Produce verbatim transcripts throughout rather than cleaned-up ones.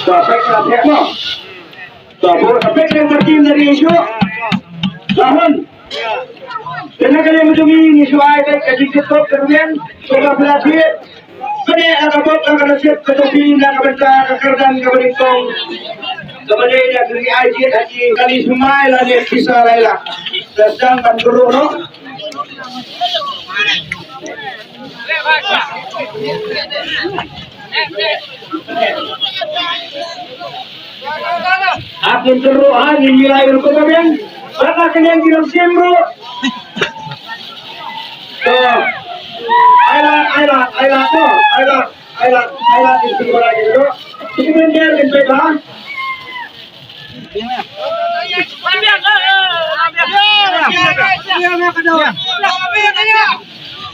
To, pek la pek mo. To, pek la pek, yang parti dari isu. Tahun. Kena kali yang ujung ini, isu ai, pek, kaji kita, kemudian, coba berhasil. Bene, aka bok, aka nasib, ka topi, na ka bynta, ka kyrdan, ka banyngkong. Ka bene, ïa ka ri ai jied, haji, kali semai, la ne, kisa, la ila. Ka sdang, ban kyrduh, noh. Ak ngin kyrduh ha, ngin ïa ïa rukom ka biang. Bad na ka liang ki nongshim ruh. To. Ai lad, ai lad, ai lad to. Ai lad, ai lad, ai lad, ngin kyrduh ha, ngin kyrduh. Ngin kyrduh ha.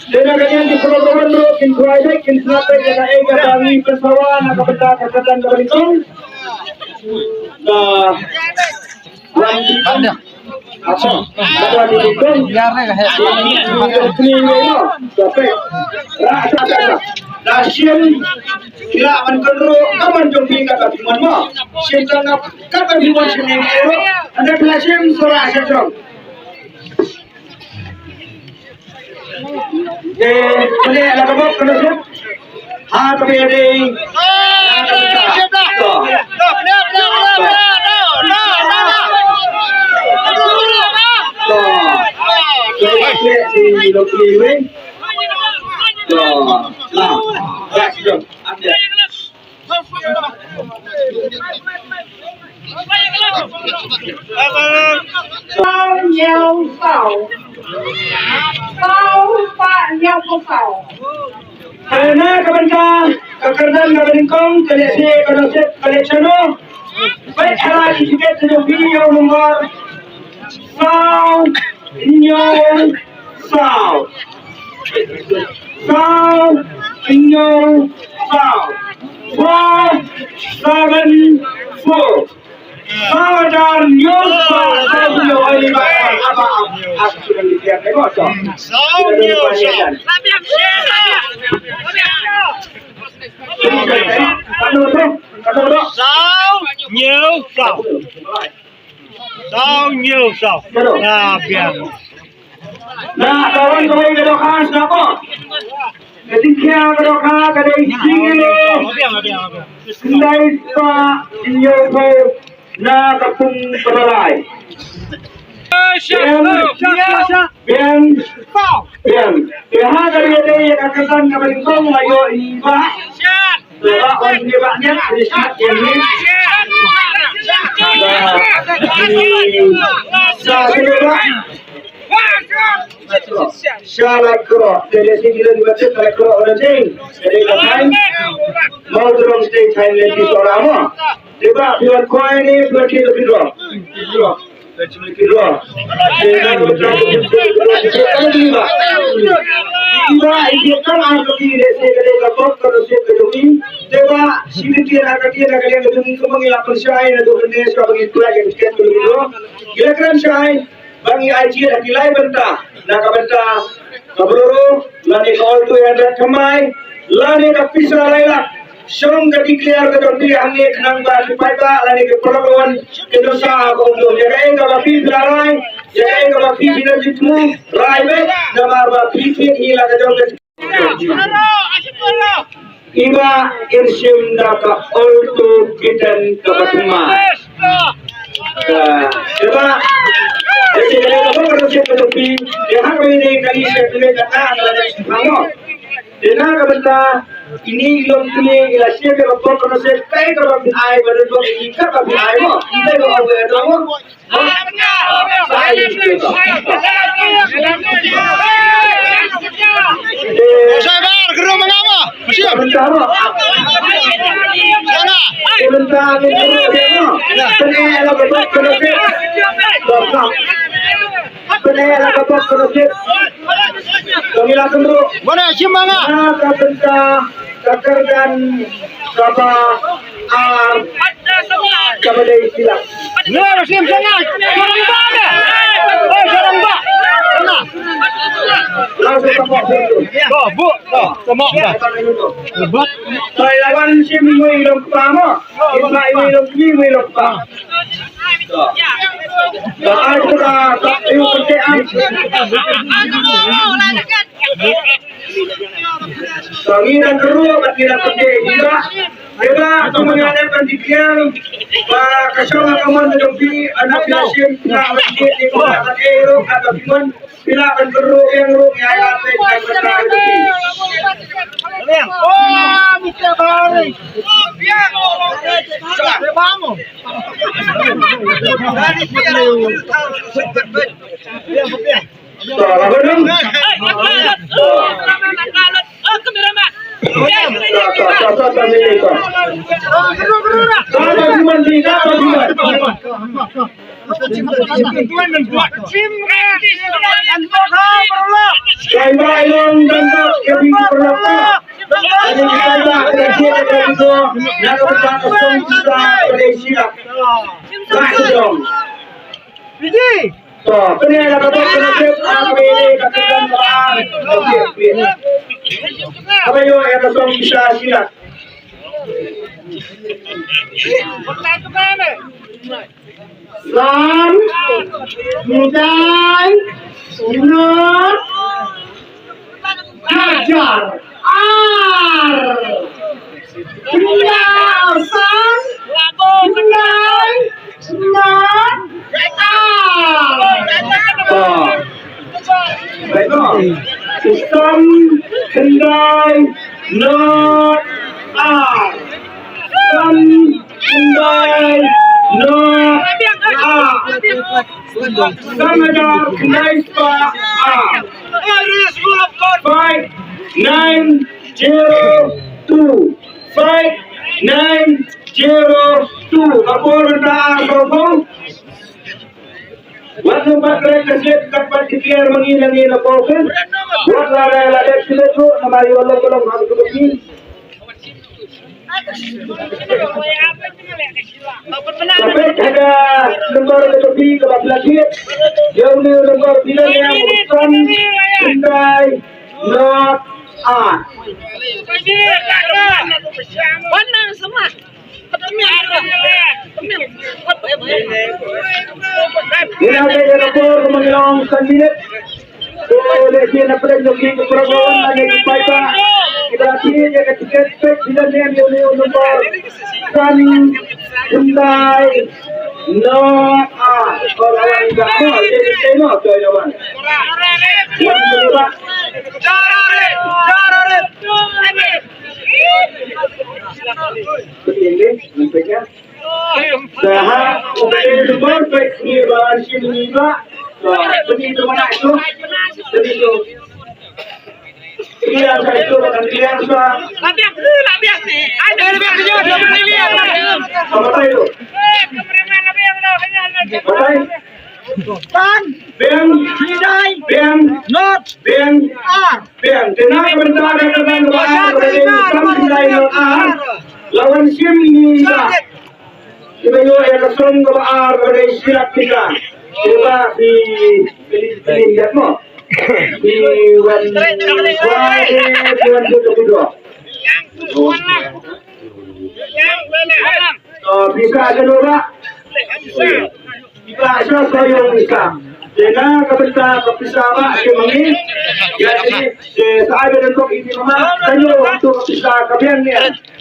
Te na ka liang ki khubor khubor ruh kin khwai beit, kin sngap beit ïa kaei kaba ngi pynsawa na ka bynta ka kyrdan kaba nyngkong. Ka wan di wan. Acha. Ka wan di wan. Ïa re ka he. Wan di wan. Wan di wan. Ra sa sa sa. Da shim ki la ban kynroh ka ban jong phi kata phi mon mo. Shim tang kata phi mon shim ni ruh. Anda phi la shim sura shim jong. Te, pynleh la ka bok ka nasib. Ha, ka bok dei. To. To. To. To. To. La. Ya, sejam. Ambil. Saw hynñiew saw. Saw spah hynñiew phew saw. Kane ka bynta ka kyrdan kaba nyngkong, ka lehse ka nusip ka leh shano. Peit ha la ki tiket ka jong phi ïa u nombor saw hynñiew saw. Saw hynñiew saw. Four seven four. Saw hajar hynñiew saw, saw hynñiew, ai, ba, ba, ba, ba. Saw hynñiew saw. Saw hynñiew saw. Saw hynñiew saw. Na biang. Na, ka wan kawei ka dohkha sngap mo. Ka jingkhia ka dohkha ka dei shi kilo. Khyndai spah hynñiew phew na ka pung kaba lai. Biang, biang, biang. Te ha kane ka dei ka kyrdan kaba nyngkong la ïoh i Bah. Te Bah wan ïa Bah Niang, ri smat ïa ni. Sa kilo Bah. Sha la kro, te le sing le ni bache, sha la kro ora jing. Jadi ka time. Mau dorong stay time le di sora mo. Te Bah, phi wan khwai ni, phi wan khie to phi draw. Phi draw. Phi draw. Te na ko draw. Phi draw, phi draw, phi draw. Phi draw, phi draw, phi draw. Te Bah, shi kti na ka kti na ka liang ka jong ngi kumba ngi la pynshai na jong ka ne sha ba ngi pynlai ka tiket ka jong ngi. Ngi la kren shai ba ngi ai jied ha ki lai bynta, na ka bynta ka Bolero lane ka Alto eight hundred thymmai lane ka pisa lai lak. Shong ka declare ka jong phi hangne khnang ba ki paidbah lane ki paralok wan kin ïohsngew ha ka umdum. Ïa kaei kaba phi phi la rai, ïa kaei kaba phi phi la jitmu, rai beit namar ba phi phi hi la ka jong ka I Bah in shim da ka Alto K ten kaba thymmai. Ka, I Bah, ïa ka bok ka shim ka jong phi, ïa ha ka ri ka ni shim ka ka ta ka la shim mo. Ïa na ka bynta ini i long kine i la shim ka bok ka shim kai kaba phi ai ba don bok i kaba phi ai mo. I kai kaba phi ai mo. Mana shim manga? Ka kyrdan kaba ar kaba dei silap. Ngi la sim sanga. Sharang ba ne. Eh, sharang ba. Sanga. Langsung tembak satu. To, bu, to, tembak dah. Lebat. To, lawan si Minggu Ilong Kepala. Isma Ilong Kepala, Ilong Kepala. To. To, ai, kita, to, ayo, pencet, ai. To, ngi dang keruh bad ngi dang pynbeit ïa ka. Ïa ka, to, mynta ngi dang pynbeit ïa ka. Ba ka shong ka mon ka jong phi, anak Yasin, nga ba phi, ni ko ka, eh, ruh ka, ka phi mon. Phi lah ban keruh ïa ruh ïa ka peit ka mynta ka phi. To, laban dong. Fiji. To, kane la ka bok kane tip, ah, kane ka kyrdan ba, ah, kane ka bok kane. Haba ïoh ïa ka song shisha sila. San, khyndai, nod, hajar, ar. Khyndai, san, khyndai, nod, ar. To. Baik, to. San, khyndai, nod, ar. San, khyndai, nod, ar. San hajar khyndai spah ar. Five nine zero two. Five nine zero two. Ka por mynta ar sawphew. Wat nym pat kren ka shit, kat pat ki tiar ma ngi na ngi na pawkyn. Wat la dei la dei shilek ruh, namar ïa la long ka long ha ka tu ka ti. Ka peit ha ka number ka tu ka ti kaba phi la thied. Ïa une u number phi la niam, san, khyndai, nod, ar. Ïa ka, ïa ka por ka ma ngi long san minit. Ko lehse na pdeng jong ki ka program na ngi paidbah. Ki ba la thied ïa ka tiket peit phi la niam ïa une u number san khyndai nod ar. Ko la wan ka mo ïa ka tiket mo ko la wan. Wan ka ba. Peit ïa ka, peit ïa ka. Te ha u ba dei number peit ngi ba shim ngi ba. To peit ngi to mana to. Peit ngi to. Ïa sa to ba kan ïa sa. Sa batai to. Batai. San. Biang. Khyndai. Biang. Nod. Biang. Ar. Biang. Te na ka bynta ka kyrdan ba ar ba dei san khyndai nod ar. La wan shim ngi ba. Kiba ïoh ïa ka song kaba ar kaba dei shi lak pisa. Kiba phi phi phi ïa mo. Phi wan phi wan phi wan phi wan phi wan. To pisa ka dora. Pisa sha sha ïoh pisa. Te na ka bynta ka pisa ba shi mangi. Ïa te te sa ai ba don kok ini mama. Ka ïoh hangto ka pisa ka biang ne.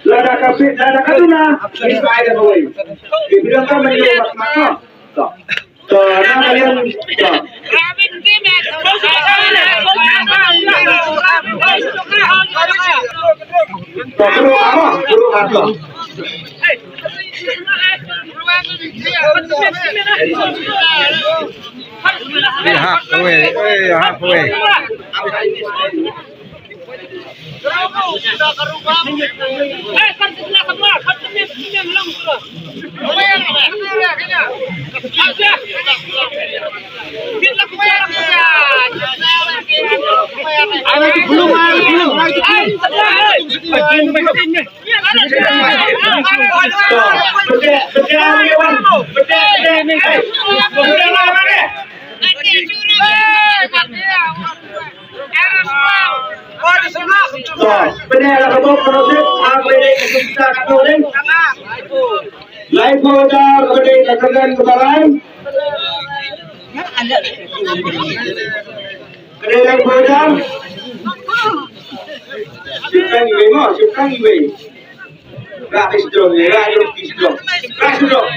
Lada ka pi-, lada ka duna, pisa ai da kawei. Ki bilang ka mani mat mat ka. To. To, na ka liang. To. To, bro, apa? Bro, apa? Ïa, halfway. Pyneh la ka bok ka rosip ha ka bynta ka tu ni. Laiphew hajar ka bynta ka kyrdan kaba lai. Ka dei laiphew hajar. Shipang iwei mo, shipang iwei. Rah ki sdrong, rah ki sdrong. Rah sdrong.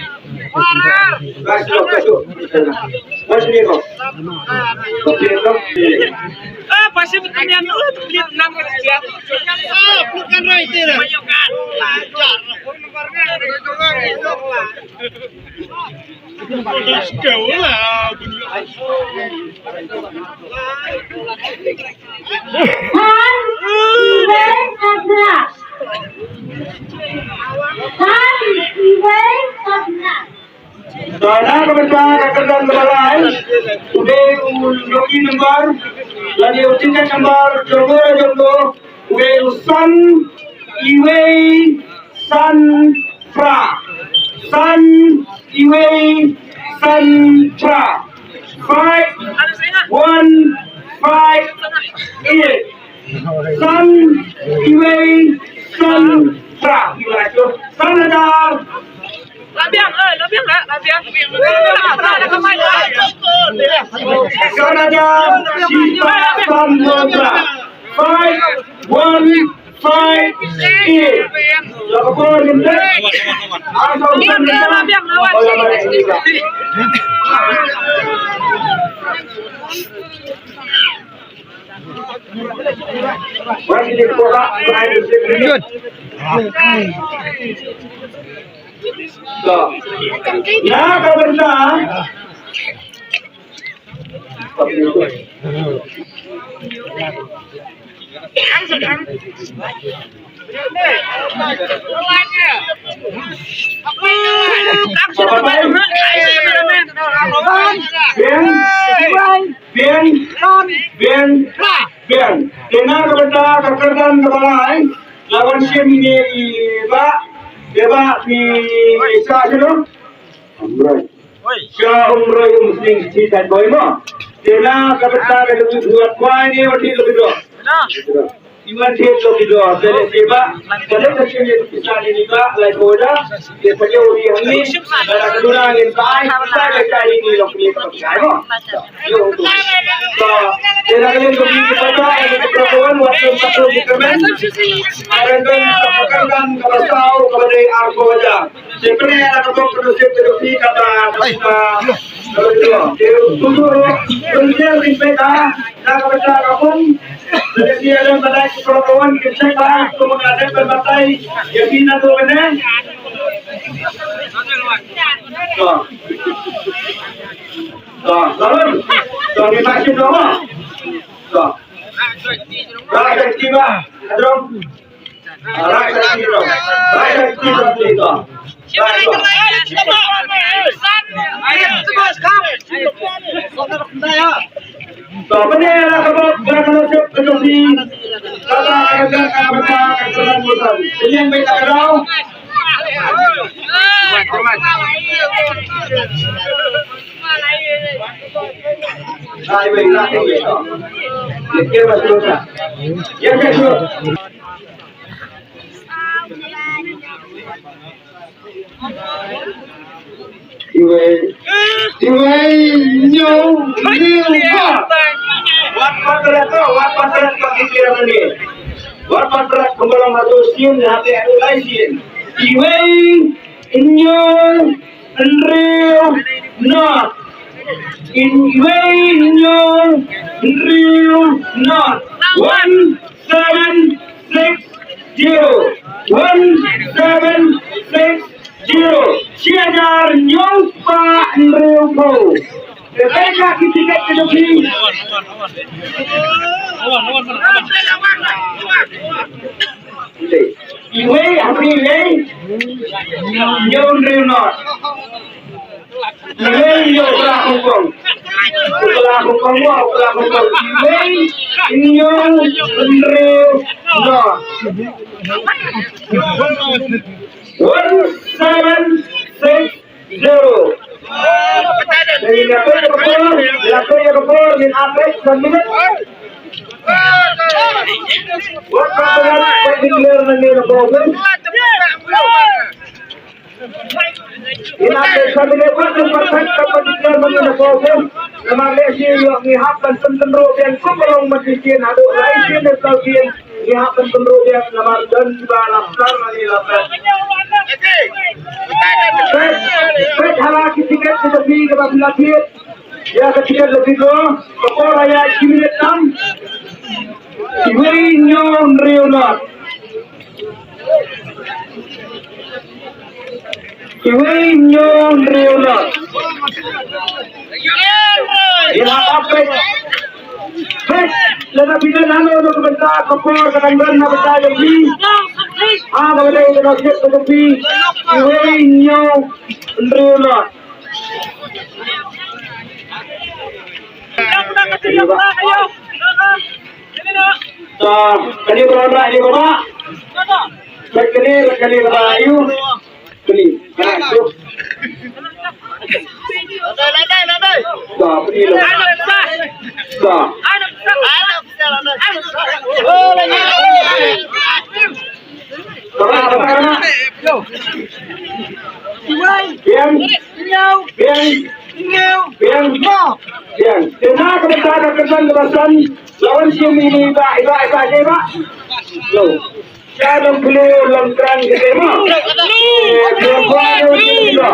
Rah sdrong, rah sdrong. Wan sini ko. Ko pin ko. Ah, pasi betul ni anu, tu beli enam kali siap. Ah, bukan right there. Let's go lah. Tan Iwei Sabna. Tan Iwei Sabna. Sabna ka bynta ka kyrdan ba lai. U dei u lucky number lane u ticket number jong u jong u. U dei u san iwei san phra. San iwei san phra. Five one five eight. San iwei san phra. San hajar. Labiang, eh, labiang, eh, labiang. San hajar. San phra. Five one five eight. La ka por ni te. Ar sa u san ni te. Wan ni ko la. Good. So, na ka bynta Biang, biang, biang, biang. Te na ka bynta ka kyrdan kaba lai, la wan shim ïa i bah, i bah i Shah Shalom. Shah Umroi Umsning City Town Boy mo. Te na ka bynta ka jong u wat kwai ne wat thik lucky draw. I wan thik lucky draw. Te leh te bah. Te leh ka shim ïa ka pisa ne i bah lai phew hajar. Te pynïoh ïa hangne. Ba la ka duna ngin sa ai. Sa ka shai ïa ngi long pynïoh ka pisa mo. Ïoh. Te na ka liang jong ngi ki paidbah, ki paidbah wat kum ka kum ki kyrmen. Ka rengkang ka kyrdan kaba saw kaba dei arphew hajar. Te pyneh la ka bok ka nusip ka jong phi kata, kata, kata, kata. Te tu tu tu tu tu tu na ka bynta ka pung. Te ki ada badai ki pro kawan ki check ba tu ka dep ban batai. Ya ki na tu bene. To. To, lawan. To, ni masih tu apa? To. Dah, dah, tiba. Adrong. To, pyneh la ka bok, ba ka la sep ka jong phi. Ka la ka ka ka ka ka ka ka ka ka. Pyneh ba ka ka. Ai, wei, la, wei, to. Ye ke ba tu ta. Ye ke tu. Iwei. Iwei, hynñiew, hynriew, phra. Wat pat rat ko, wat pat rat ko ki kira mane. Wat pat rat ko, balong atu sien, hati atu lai sien. Iwei, hynñiew, hynriew, not. Iwei, hynñiew, hynriew, not. One seven six zero. One seven six zero. Shi hajar hynñiew spah hynriewphew. Te peit na ki tiket ka jong phi. Iwei, ha phi iwei. Hynñiew hynriew not. Iwei, hynñiew, u kla Hong Kong. U kla Hong Kong, u kla Hong Kong. Iwei, hynñiew hynriew not. One seven six zero. Ngin ïa peit ïa ka por, ngin ïa peit ïa ka por, ngin ap beit san minit. Wat ba ka declare nangne na ka por. Ngin ap beit san minit, wat ba ka declare nangne na ka por. Namar lehse ïoh ngi hap ban pynkynruh biang kum ba long ma shisien haduh lai sien ne saw sien. Ngi hap ban pynruh ïa namar don kiba la start lane la phet. Phet, phet ha la ki tiket ki, kaba phi la thied ïa ka tiket la withdraw. Ka por ïa ki minit tam. Iwei hynñiew hynriew not. Iwei hynñiew hynriew not. Ïa, hap peit. Peit, lada phi don hano hano ka bynta ka por ka dang don na bynta jong phi. Ha, ka bynta ka dang don na bynta jong phi. Iwei hynñiew hynriew not. To, kane ba la wanrah ïa ka ba. Peit kane, kane ka ba ïa u. Peit. To, peit. To. Biang. Biang. Biang. Biang. Te na ka bynta ka kyrdan kaba san, la wan shim ïa i Bah, i Bah, i Bah, i Bah. Lo. Ka dang pule long kran ka tema. Te ko ayo ni lo.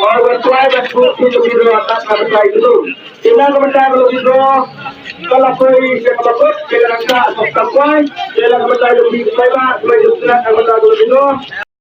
Or wa tuai ba tu tu tu lo ta ka bynta itu. Te na ka bynta ka lo withdraw. Ka la poi sha kaba kut, te ka la kut sha kaba kwai, te na ka bynta ka lo withdraw, ka la withdraw.